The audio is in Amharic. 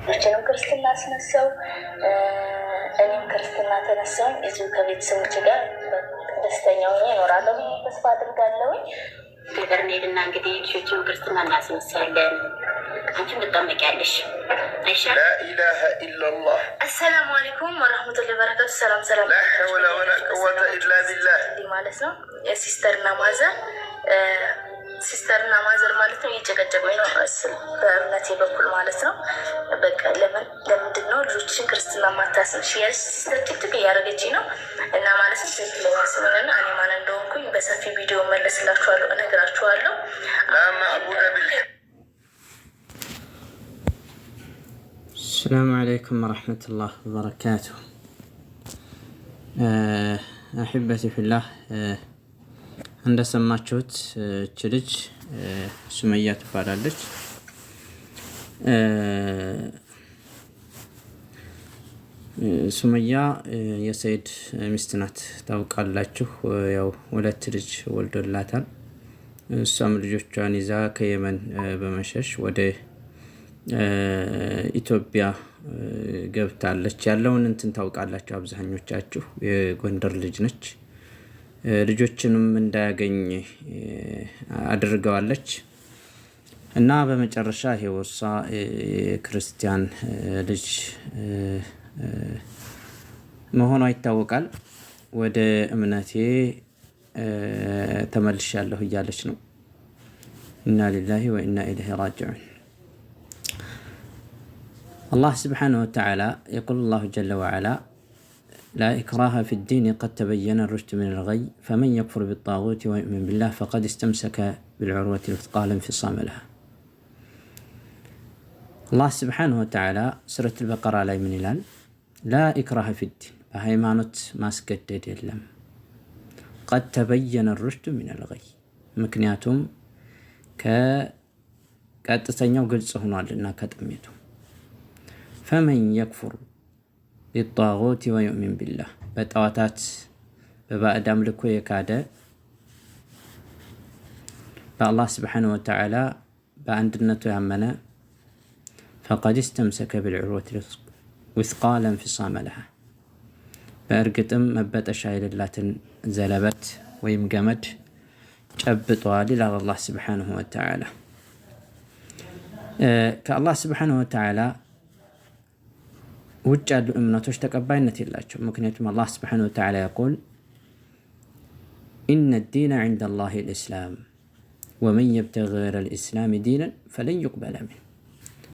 ልጆችንም ክርስትና አስነሳው፣ እኔም ክርስትና ተነሳውኝ። እዚሁ ከቤተሰቦች ጋር ደስተኛ ሆኜ እኖራለሁ ብዬ ተስፋ አድርጋለሁኝ። ገበር እንሄድና እንግዲህ ልጆችን ክርስትና እናስነሳለን። አንቺም ትጠመቂያለሽ። አይሻልም? لا إله إلا الله። السلام عليكم ورحمة الله وبركاته። ሰላም ሰላም لا حول ولا قوة إلا بالله። ማለት ነው። Sister ና mother፣ sister ና mother ማለት ነው፣ እየጨቀጨቁኝ ነው በእምነቴ በኩል ማለት ነው። በቃ ለምን ለምንድን ነው ልጆችን ክርስትና ማታስነሽ እያለች sister ጭቅጭቅ እያደረገችኝ ነው። እና ማለት ነው ትክክለኛ ስሜንና እኔ ማን እንደሆንኩኝ በሰፊ ቪዲዮ መለስላችኋለሁ፣ እነግራችኋለሁ። لا معبود بالحق። السلام عليكم ورحمة الله وبركاته። أحبتي في الله፣ እንደሰማችሁት እች ልጅ ሱመያ ትባላለች። ሱመያ የሰይድ ሚስት ናት፣ ታውቃላችሁ። ያው ሁለት ልጅ ወልዶላታል። እሷም ልጆቿን ይዛ ከየመን በመሸሽ ወደ ኢትዮጵያ ገብታለች። ያለውን እንትን ታውቃላችሁ አብዛኞቻችሁ። የጎንደር ልጅ ነች። ልጆችንም እንዳያገኝ አድርገዋለች። እና በመጨረሻ ይሄ ወሳ የክርስቲያን ልጅ መሆኗ ይታወቃል። ወደ እምነቴ ተመልሻለሁ እያለች ነው። إنا لله وإنا إليه راجعون። አላህ سبحانه وتعالى يقول الله جل وعلا: لا إكراه في الدين، قد تبين الرشد من الغي، فمن يكفر بالطاغوت ويؤمن بالله فقد استمسك بالعروة الوثقى لا انفصام لها። አላህ سبحانه وتعالى سورة البقرة ላይ ምን ይላል? لا إكراه في الدين፣ በሃይማኖት ማስገደድ የለም። قد تبين الرشد من الغي፣ ምክንያቱም ከቀጥተኛው ግልጽ ሆኗልና ከጥሜቱ። فمن يكفر بالطاغوت ويؤمن بالله፣ በጣዖታት በባዕድ አምልኮ የካደ በአላህ سبحانه وتعالى በአንድነቱ ያመነ فقد استمسك بالعروة الوثقى لا انفصام لها፣ በእርግጥም መበጠሻ የሌላትን ዘለበት ወይም ገመድ ጨብጧል ይላል አላህ سبحانه وتعالى። ከአላህ سبحانه وتعالى ውጭ ያሉ እምነቶች ተቀባይነት የላቸው። ምክንያቱም አላህ سبحانه وتعالى يقول: إن الدين عند الله الإسلام ومن يبتغ غير الإسلام دينا فلن يقبل منه።